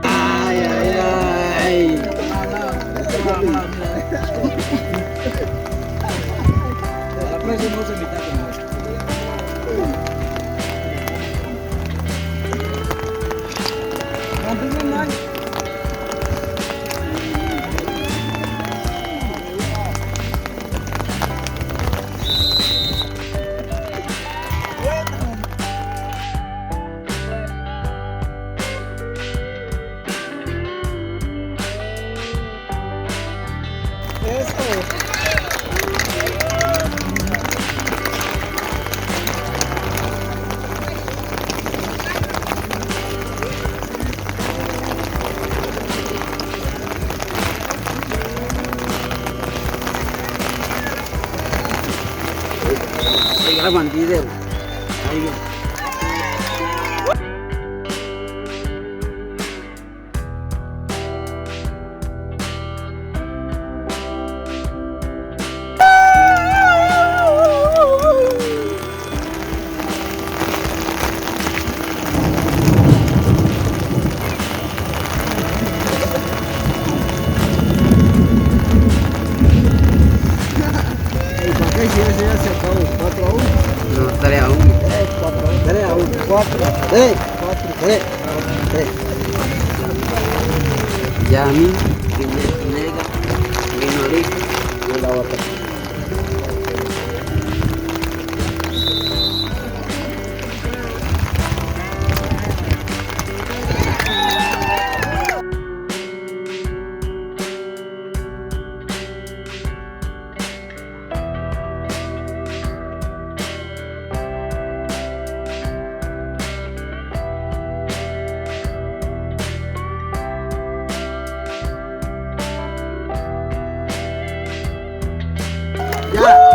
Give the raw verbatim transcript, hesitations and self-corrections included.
Ay, ay, ay. A la próxima vamos a invitar con más. Eso. Ay, graban video. Ay. Ey, ¿pa qué? Si ya se, ya se acabó. Cuatro a uno. No, tres a uno. Tres, cuatro a uno. Tres a uno. Cuatro, tres, cuatro, tres. Tres. Ya a mí, que me nega, que no le, yo la otra. Ya.